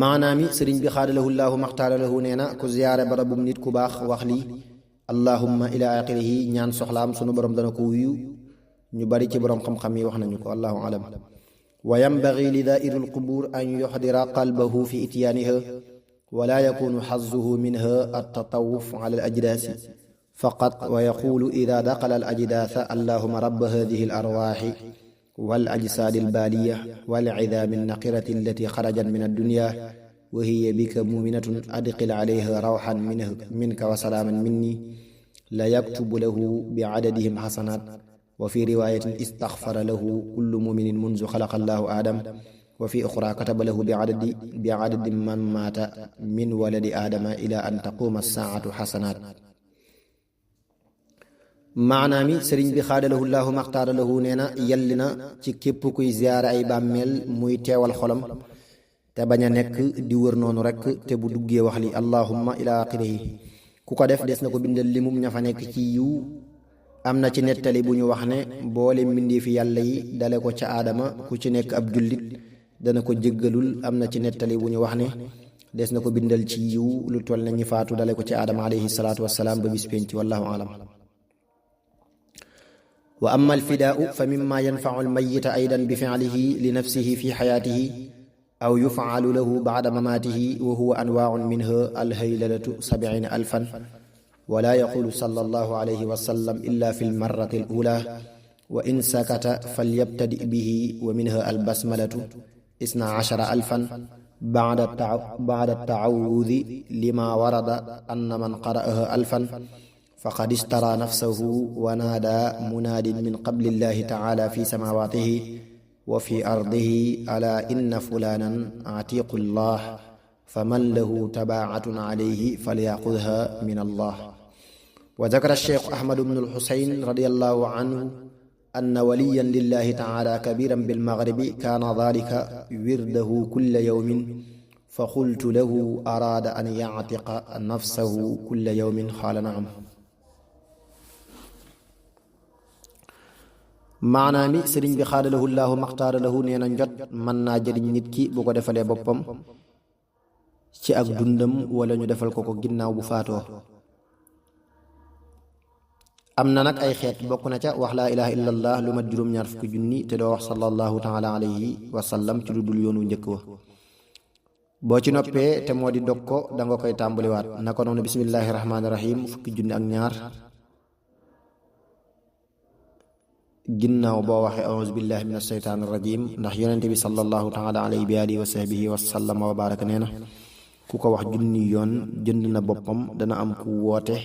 maanaami sëriñ bi xaadalahu llaahu maxtaara lahu nee na ku ziyaare barabum nit ku baax wax li allahumma ila axirihi ñaan soxlaam sunu borom dana ko wuyu. ñu bari ci borom xam-xam yi wax nañu ko, allahu alam. wa yanbagi li daa'iri alqubuur an yuxdira qalbahu fi ityaaniha wala yakunu xazuhu minha altatawuf ala alajdaasi faqat wa yaqulu ida daqala alajdaasa allahuma rabba hadihi alarwaaxi wal ajsaadi albaaliya wal cidaami alnaqirati allati xarajat min addunya wa hiya bika muminatun adqil calayha rawxan minka wa salaaman minni la yaktubu lahu bicadadihim xasanaat wa fi riwaayatin istaxfara lahu kullu muminin munzu xalaqa allahu aadam wa fi uxraa kataba lahu bicadadi man maata min waladi aadama ila an taquuma assaacatu xasanaat. maanaami sëriñ bi xaadalahu llaahu maxtaara lahu nee na yelli na ci képp kuy ziyaare ay bàmmeel muy teewal xolam te bañ a nekk di wër noonu rekk te bu duggee wax li allahumma ila axirihi. ku ko def des na ko bindal limum ña fa nekk ci yiw. am na ci nettali bu ñu wax ne boole mbindeefi yàlla yi dale ko ca aadama ku ci nekk ab jullit dana ko jéggalul. am na ci nettali bu ñu wax ne des na ko bindal ci yiw lu toll na ñi faatu dale ko ci aadama alayhi salaatu wassalaam ba bis penc, wallahu alam. wa amma alfidaau fa mimma yanfacu almayita aydan bi ficlihi li nafsihi fi xayaatihi aw yufcalu lahu bacda mamaatihi wa huwa anwaacun minha alhaylalatu 70,000 wala yaqulu sallallahu alayhi wa sallam illa fi lmarrati alula wa in sakata falyabtadi bihi wa minha albasmalatu 12,000 bacda taawudi lima warada anna man qara'aha 1,000 faqad istara nafsahu wa naada munaadin min qabli llahi taala fi samawatihi wa fi ardihi ala inna fulanan atiqu llah faman lahu tabaacatun alayhi falyaqudha min allah. wa dakara cheikh ahmad bnu alxusayn radiallahu anhu anna waliyan lillahi taala kabiran bilmaghribi kaana dalika wirdahu kulla yawmin fa qultu lahu araada an yactiqa nafsahu kulla yawmin qaala naam. maanaami sëriñ bi xaadalahu llaahu maxtaara lahu nee na njot mën naa jëriñ nit ki bu ko defalee boppam ci ak dundam wala ñu defal ko ko ginnaaw bu faatoo. am na nag ay xeet, bokk na ca wax laa ilaha illallah lu mat juróom-ñaar fukki junni te doo wax sallallahu taala alayhi wa sallam ci lu dul yoonu njëkk wa. boo ci noppee te moo di dog ko danga koy tàmbaliwaat naka noonu bismillahi rahmaani rahim fukki junni ak ñaar ginnaaw boo waxee auzu billahi min asheytaani rajim, ndax yonente bi sallallahu taala alayhi bi alihi wa sahbihi wa sallam wa baraka nee na ku ko wax junni yoon jënd na boppam dana am ku woote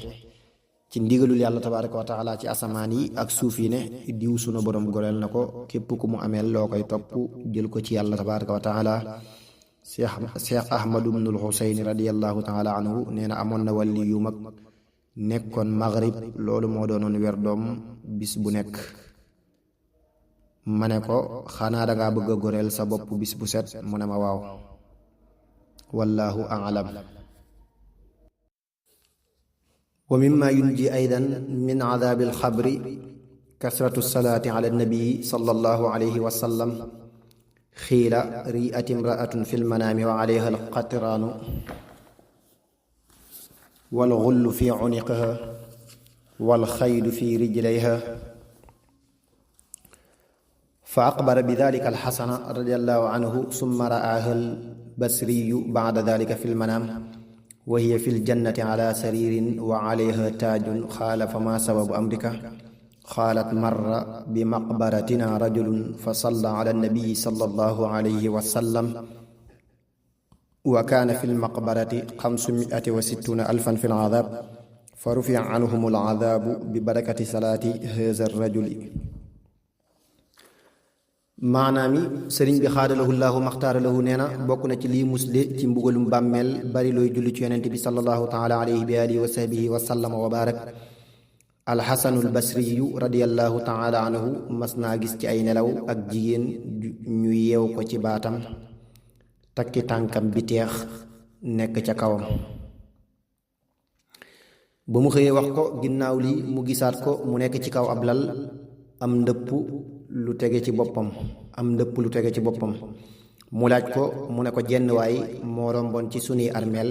ci ndigalul yàlla tabaraka wa taala ci asamaan yi ak suuf yi ne diw sunu borom goreel na ko. képp ku mu ameel loo koy topp jël ko ci yàlla tabaraka wa taala. cheikh ahmadu bnul xuseyni radiallahu taala anhu nee na amoon na wàlli yu mag nekkoon maghrib, loolu moo doonoon wer doom bis bu nekk. ma ne ko xanaa dangaa bëgg a goreel sa bopp bis bu set? mu ne ma waaw. wallahu a'lam. wa mimma yunji aydan min adaabi alxabri kasratu salaati ala annabii sallallahu alayhi wa sallam xiila ri'at imra'atun fi lmanaami wa alayha alqatraanu walxullu fi cuniqiha walxaydu fi rijlayha fa aqbara bi dalika alxasana radiallahu anhu summa ra'aaha albasriyu bacda dalika fi lmanaam wa hiya fi ljannati ala saririn wa alayha taajun qaala fama sababu amrika qaalat marra bi maqbaratina rajulun fa salla ala annabiyi sallallahu alayhi wa sallam wa kaana fi lmaqbarati 560,000 fi lcadaab fa rufica canhum alcadaabu bi barakati salaati haza rajuli. maanaami sëriñ bi xaadalahu llaahu maxtaara lahu nee na bokk na ci lii musle ci mbugalum bàmmeel bari looy julli ci yonent bi sallallahu taala alayhi bi alihi wa sahbihi wa sallama wa barak. alxasanul basriyu radiallahu taala anhu mas naa gis ci ay nelaw ak jigéen ñu yeew ko ci baatam takki tànkam bi teex nekk ca kawam. ba mu xëyee wax ko ginnaaw li mu gisaat ko mu nekk ci kaw ab lal am ndëpp lu tege ci boppam mu laaj ko mu ne ko jenn waay moo romboon ci sunuy armeel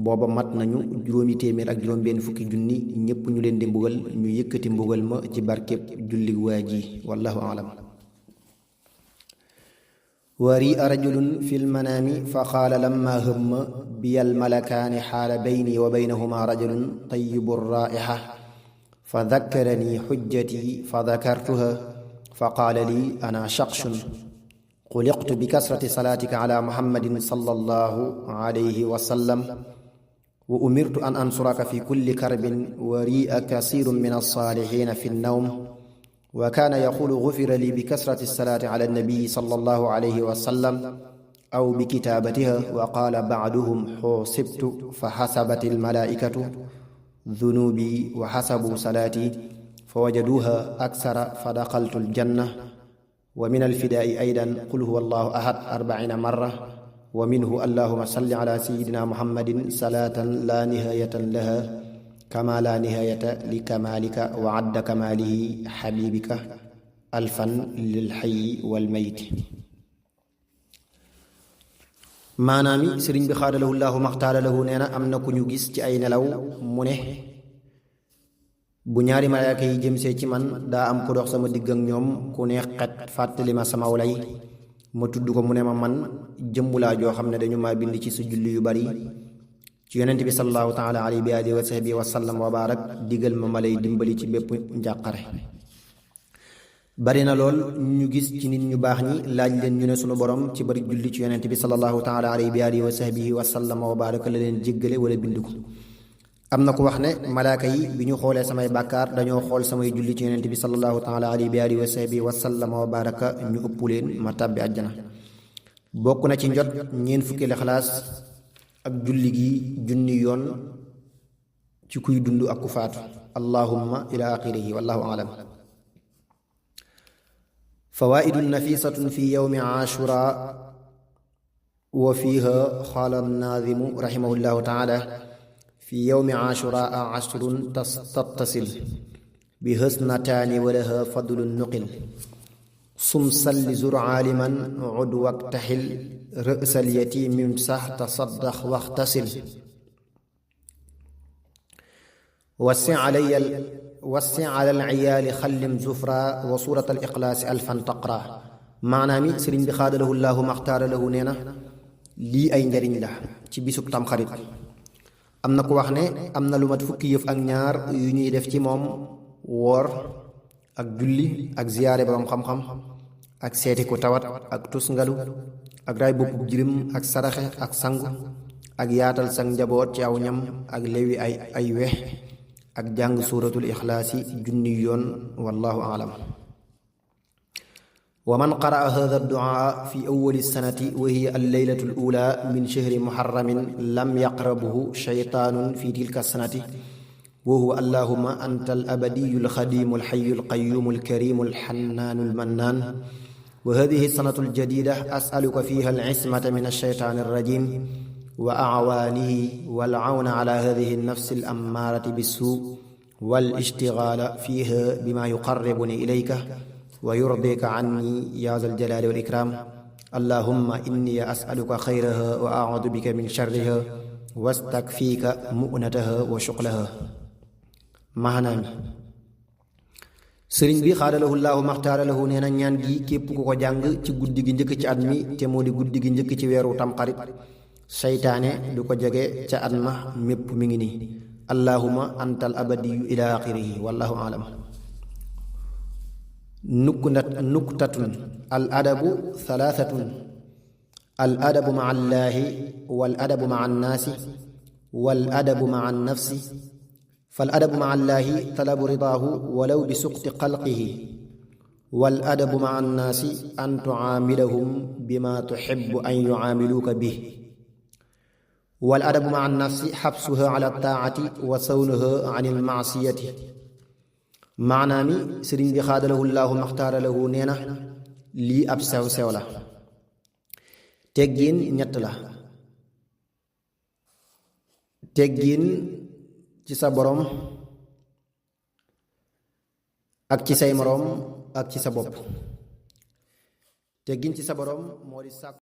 booba mat nañu 700 ak juróom benn fukki junni ñépp ñu leen di mbugal ñu yëkkati mbugal ma ci barkeb julli waa ji wallahu alam waria rajulun fi lmanaami fa qaala lamma hamma biya almalakaani xaala bayni wa baynahuma rajulun tayibu raixa fa dakkarani xujjati fa dakartuha fa qaala lii ana shaqshun xuliqtu bi kasrati salaatika ala muhammadin sallallahu alayhi wa sallam wa umirtu an ansuraka fi kulli karbin wa ria kasirun min alsaalihiina fi nnawm wa kaana yaqulu gufira li bi kasrati salaati ala annabiyi sallallahu alayhi wa sallam aw bi kitaabatiha wa qaala bacduhum xusibtu fa xasabat almalaaikatu dunuubi wa xasabuu salaati fa wajaduuha aksara fa daxaltu aljanna wa min alfidaai aydan qul huwa allahu ahad 40 marra wa minhu allahuma salli ala sayidina muhammadin salaatan la nihayatan laha kama la nihayata li kamalika wa adda kamalihi xabibika alfan lil xayyi wal mayti maanaami sëriñ bi xaadalahu llahu maxtaara lahu nee na am na ku ñu gis ci ay nelaw mu ne bu ñaari malaaka yi jëmsee ci man daa am ku dox sama digg ak ñoom ku ne xet fàttali ma sama walay ma tudd ko mu ne ma man jëmmulaa joo xam ne dañu ma bind ci sa julli yu bari ci yonent bi sallallahu taala alayhi bi alihi wa sahbihi wa sallam wa barak digal ma lay dimbali ci bépp njàqare bari na lool ñu gis ci nit ñu baax ñi laaj leen ñu ne sunu borom ci bari julli ci yonent bi sallallahu taala alayhi bi alihi wa sahbihi wa sallam wa barak la leen jéggale wala bind ko am na ku wax ne malaaka yi bi ñu xoolee samay bàkkaar dañoo xool samay julli ci yonent bi sallallahu taala alayhi bi alihi wa sahbihi wa sallam wa baraka ñu ëpp leen ma tàbbi àjjana bokk na ci njot 40 Ixlaas ak julli gi junni yoon ci kuy dund ak ku faatu allahumma ila axirihi wallahu alam fawaidun nafisatun fi yawmi ashura wa fiha qaala an-naadimu rahimahullahu taala fi yawmi ashuraa ashrun tattasil bi husnataani wa laha fadlun nuqil sum salli zur aaliman ud waktaxil rësal yatiimi sax tasaddax waxtasil wasi ala alciyaali xallim zufra wa surat al ixlaasi alfan taqra maanaami sëriñ bi xaadalahu llaahu maxtaara lahu nee na lii ay njariñ la ci bisub tamxarit am na ku wax ne am na lu mat fukki yëf ak ñaar yu ñuy def ci moom woor ak julli ak ziyaare boroom xam-xam ak seeti ku tawat ak tusngalu ak raay bopp jirim ak saraxe ak sangu ak yaatal sang njaboot ci aw ñam ak lewi ay wex ak jàng suuratul ixlaasi junni yoon wallahu aalam wa man qaraa hada duaa fi awali sanati wa hiya alleylatu alula min shahri muharramin lam yaqrabuhu shaytaanun fi tilka sanati wa huwa allahuma anta alabadiyu alxadimu alxayu alqayumu alkarimu alxannaanu almannaan wa hadihi sanatu aljadida asaluka fiha alcismata min alshaytaani alrajim wa acwaanihi walcawna ala hadihi alnafsi alammaarati bissuu walishtigaala fiha bima yuqarribuni ilayka wa yurdika anni ya zal jalaali wal ikraam allahumma inni as'aluka xayraha wa a'uudu bika min sharriha wastakfiika mu'nataha wa shuqlaha maanaam sëriñ bi xaadalahu llaahu maxtaara lahu nee na ñaan gi képp ku ko jàng ci guddi gi njëkk ci at mi te moo di guddi gi njëkk ci weeru tamxarit seytaane du ko jege ca at ma mépp mi ngi nii allahumma antal abadiyu ila axirihi wallahu aalam nuktatun al adabu thalathatun al adabu maa allaahi wal adabu maa annaasi wal adabu maa annafsi fal adabu maa allaahi talabu ridaahu walaw bi suqti xalqihi wal adabu maa annaasi an tucaamilahum bima tuxibu an yucaamiluuka bih wal adabu maa annafsi xabsuha ala taacati wa sawnuha an almacsiyati maanaami sëriñ bi xaadalahu llaahu maxtaara lahu nee na lii ab sew-sew la teggiin ñett la teggiin ci sa boroom ak ci say moroom ak ci sa bopp te giñ ci sa borom moo di sàkk